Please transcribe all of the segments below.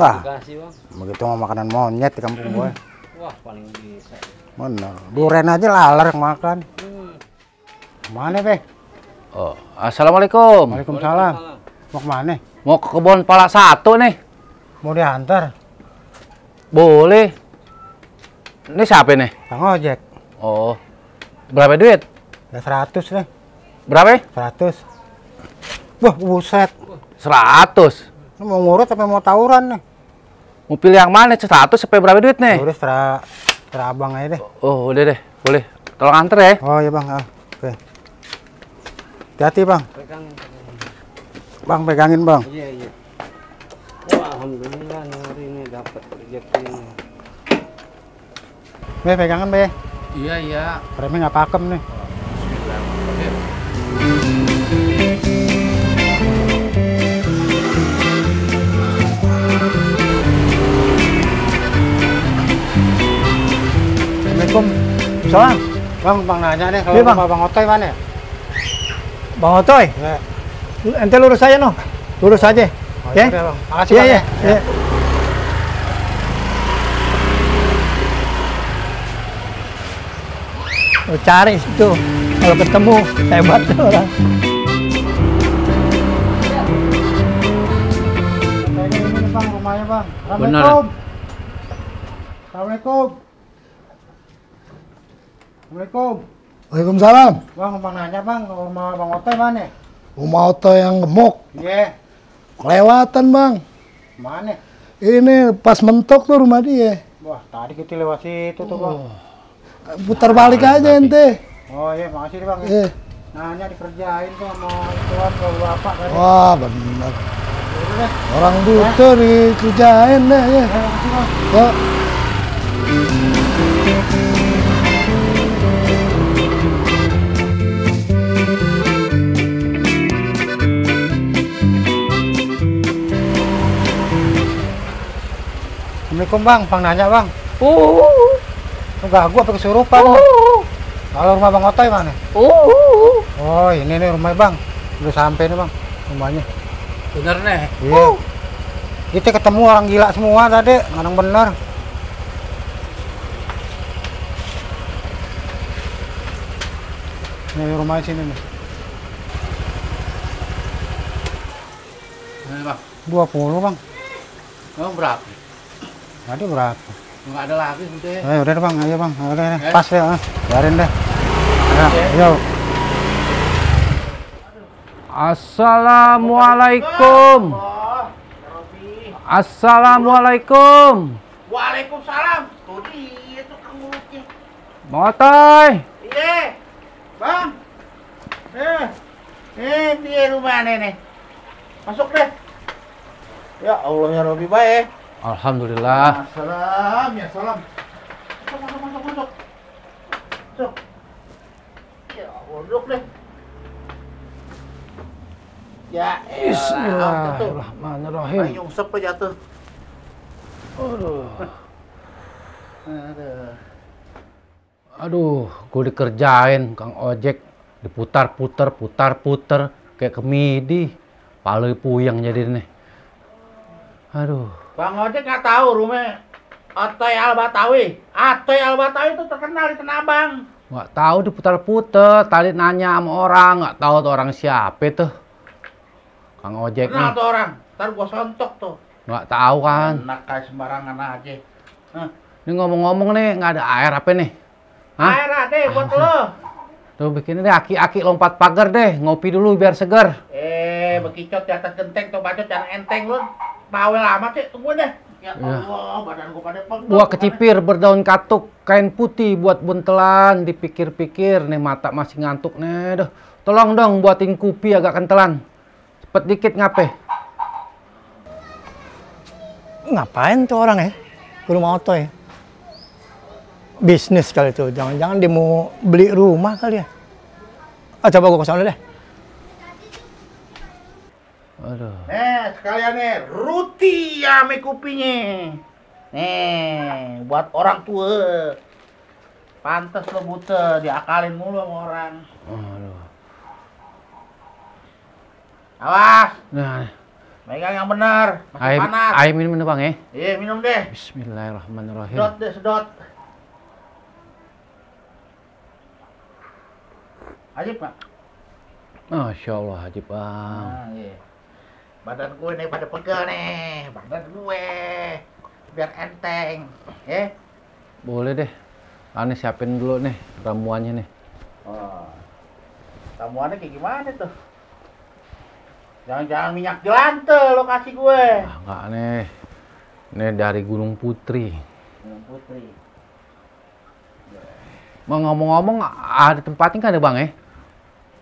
Wah, dikasih bang. begitu mah makanan monyet di kampung gue. Wah paling bisa. Bener, duren aja laler yang makan. Mana be? Oh, assalamualaikum. Waalaikumsalam. Mau kemana? Mau ke kebun pala satu nih. Mau diantar? Boleh. Ini siapa nih? Bang ojek. Oh, berapa duit? Ya 100 deh. Berapa? 100. Wah, buset. 100. Lu mau ngurut apa mau tawuran nih? Mau pilih yang mana? 100 sampai berapa duit nih? Udah setelah abang aja deh. Oh, udah deh. Boleh. Tolong anter ya. Oh iya bang. Oke. Hati-hati bang. Pegang. Bang pegangin bang. Iya iya. Wah alhamdulillah nih hari ini dapat rezeki. Be pegangan be. Iya, iya. Remnya nggak pakem nih. Assalamualaikum. Salam. Bang, bang nanya nih kalau Iya, Bang. rumah Bang Otoy mana ya? Bang Otoy, Ya. ente lurus aja no. Lurus aja. Oh, Ya. udah, Bang. Makasih Iya, Bang. iya, Ya. iya. Lo cari situ. Kalau ketemu hebat tuh orang. Kayaknya ini nih bang rumahnya bang. Bener. Assalamualaikum. Assalamualaikum. Assalamualaikum. Waalaikumsalam. Bang, bang nanya bang rumah Bang Otoy mana? Rumah Oto yang gemuk. Iya. Kelewatan bang. Mana? Ini pas mentok tuh rumah dia. Wah, tadi kita lewat situ tuh bang. Putar balik aja ente. Oh iya, makasih nih bang. Eh. Nanya dikerjain tuh sama tuan kalau bapak tadi. Wah bener. Udah deh. Orang butuh dikerjain deh ya. Makasih bang. Ya. Assalamualaikum bang, bang nanya bang. Lu gak gua apa kesurupan? Kalau rumah Bang Otoy mana? Oh ini nih rumahnya bang. Udah sampai nih bang rumahnya. Bener nih. Iya. Kita ketemu orang gila semua tadi, kadang bener. Nih rumahnya sini nih. Ini bang. 20 bang. Emang berapa? Tadi berapa? Nggak ada lagi udah. Udah deh bang, ayo bang. Udah deh. Eh? Pas deh, biarin deh. Ya, yuk. Assalamualaikum. Assalamualaikum. Waalaikumsalam. Tuh dia tuh Kang Mulutnya. Bang Otoy. Iya. Bang. Dia rumahnya nih. Masuk deh. Ya Allah ya Robi baik. Alhamdulillah. Salam ya salam. Masuk. Masuk. Ya Allah duduk deh. Ya elah. Bismillahirrahmanirrahim. Ayo nyungsep aja tuh. Aduh. Aduh. Aduh, gue dikerjain Kang Ojek, diputar-putar kayak kemidi, palai puyeng jadi nih. Aduh, Bang Ojek nggak tahu rumah Otoy Al-Batawi. Otoy Al-Batawi itu terkenal di Tanah Abang. nggak tahu diputar-putar. Tadi nanya sama orang, nggak tahu tuh orang siapa tuh. Kang Ojek Kenal nih, tuh orang. Ntar gua sontok tuh. nggak tahu kan. Enak kayak sembarangan aja. Ini ngomong-ngomong nih, nggak ada air apa nih? Hah? Air deh buat lo. Tuh bikin deh aki-aki lompat pagar deh, ngopi dulu biar segar. Bekicot di atas genteng tuh bacot jangan enteng lu. Bawel amat sih, tunggu deh. Ya Allah, badan gua pada pegel. Gua kecipir berdaun katuk, kain putih buat buntelan, dipikir-pikir nih mata masih ngantuk nih. Duh, tolong dong buatin kopi agak kentelan. Cepet dikit ngape? Ngapain tuh orang ya? Ke rumah Otoy. Bisnis kali itu. Jangan-jangan dia mau beli rumah kali ya. Ah, coba gua ke sana deh. Aduh. Sekalian nih, ruti ame kupinya. Nih, buat orang tua. Pantes lo buta, diakalin mulu sama orang. Aduh. Awas, Nah, Megang yang benar, masih panas. Air minum nih bang ya. Iya, minum deh. Bismillahirrahmanirrahim. Sedot deh, sedot. Ajib, Pak. Masya Allah, Haji bang. Nah, iya. Badan gue nih pada pegel nih, badan gue. Biar enteng, ya. Boleh deh. Aneh siapin dulu nih ramuannya nih. Oh. Ramuannya kayak gimana tuh? Jangan-jangan minyak jelantah lo kasih gue. Ah, enggak aneh. Ini dari Gunung Putri. Gunung Putri. Mau ngomong-ngomong ada tempatnya kan ya bang ya?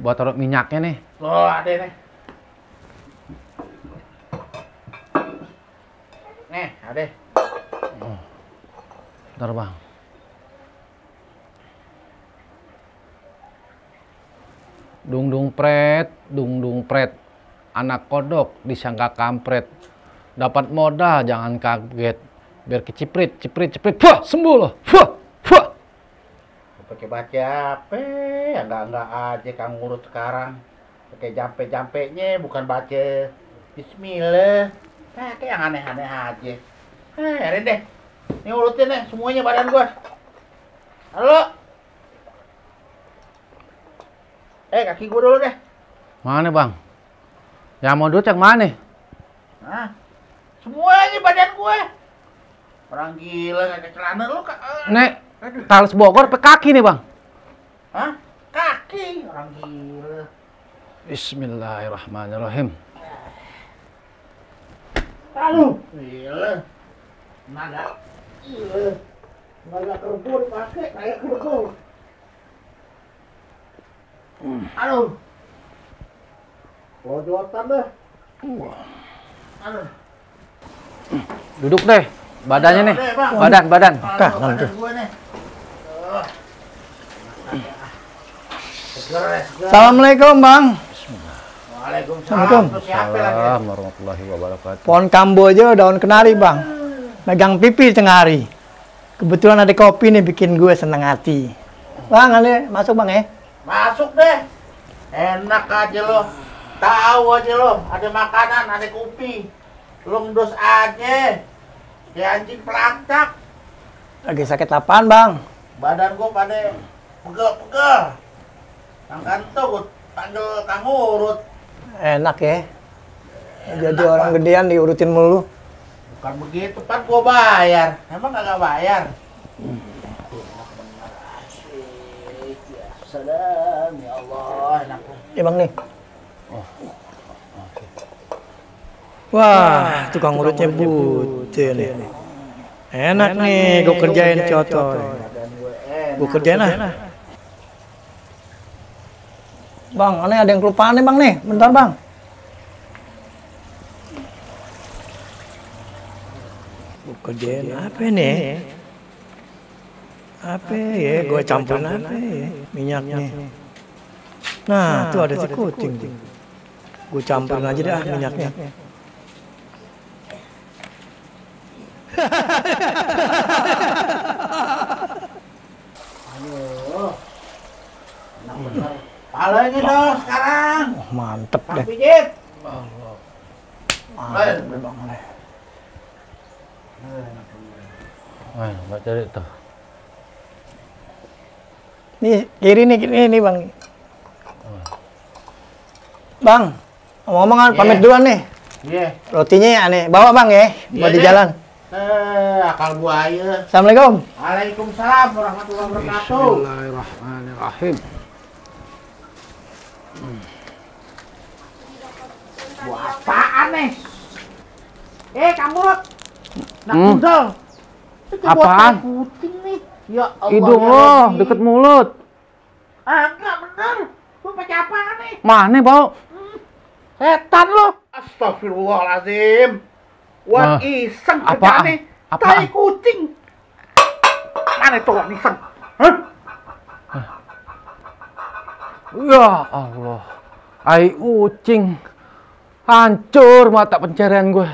Buat taruh minyaknya nih. Loh, ada nih. Nih, ada. Bentar bang. Dung dung pret, anak kodok disangka kampret, dapat modal jangan kaget, biar keciprit, ciprit, wah sembuh loh, wah. Pakai baca apa? Enggak aja Kang ngurut sekarang. Pakai jampe-jampenya bukan baca Bismillah. Kayak yang aneh-aneh aja. Heran deh. Ini urutin deh semuanya badan gua. Halo. Kaki gua dulu deh. Mana bang? Yang mau duit yang mana? Hah? Semuanya badan gue. Orang gila nggak celana lu kak. Nek, Tales Bogor pe kaki nih bang. Hah? Kaki. Orang gila. Bismillahirrahmanirrahim. Aduh. Gila. Naga. Gila. Naga kerbau dipakai. Naga kerbau. Aduh. Lojotan deh. Aduh. Duduk deh, badannya nih. Deh, Bang. Badan. Kanan tuh. Gue nih. Seger. Assalamualaikum bang. Waalaikumsalam. Terus siapa lagi? Assalamualaikum warahmatullahi wabarakatuh. Pohon kamboja daun kenari bang. Megang pipi tengah hari. Kebetulan ada kopi nih bikin gue seneng hati. Bang, ini masuk bang ya. Masuk deh. Enak aja lo. Tahu aja lo, ada makanan, ada kopi. Lo ngedos aja. Kayak anjing pelacak. Lagi sakit apaan bang? Badan gua pada pegel-pegel. Kang Kanto gua panggil Kang Urut. Enak ya. Jadi orang gedean diurutin mulu. Bukan begitu, pan gua bayar. Emang kagak bayar? Salam ya Allah, enak. Ya bang nih. Wah, tukang urutnya butuh nih. Enak nih, gue kerjain cotoy. Gue kerjain lah. Bang, aneh ada yang kelupaan nih bang nih. Bentar bang. Gue kerjain apa nih? Apa ya? Gue campurin apa ya? Minyaknya. Nah, tuh ada si kucing tuh. Gue campurin aja dah minyaknya. Aduh. Enak bener. Palanya dong sekarang. Oh, mantep deh. Pijit. Mantep deh bang. Nggak cari tuh. Nih, kiri nih bang. Bang, ngomong kan pamit duluan nih. Iya. Rotinya aneh. Bawa bang ya, buat di deh. jalan. Akal buaya. Assalamualaikum. Waalaikumsalam warahmatullahi wabarakatuh. Bismillahirrahmanirrahim. Buah apaan nih? Kamu nak tunggal. Apaan? Kucing nih. Ya Allah. Hidung ya lo, Rabbi. deket mulut. Enggak bener. Lu pakai apaan nih? Mana bau? Setan lo. Astagfirullahaladzim. Wan iseng apaan? kerjaan nih. Apaan? Tai kucing. Mana itu wan iseng? Hah? Ya Allah. Ai ucing. Hancur mata pencarian gue.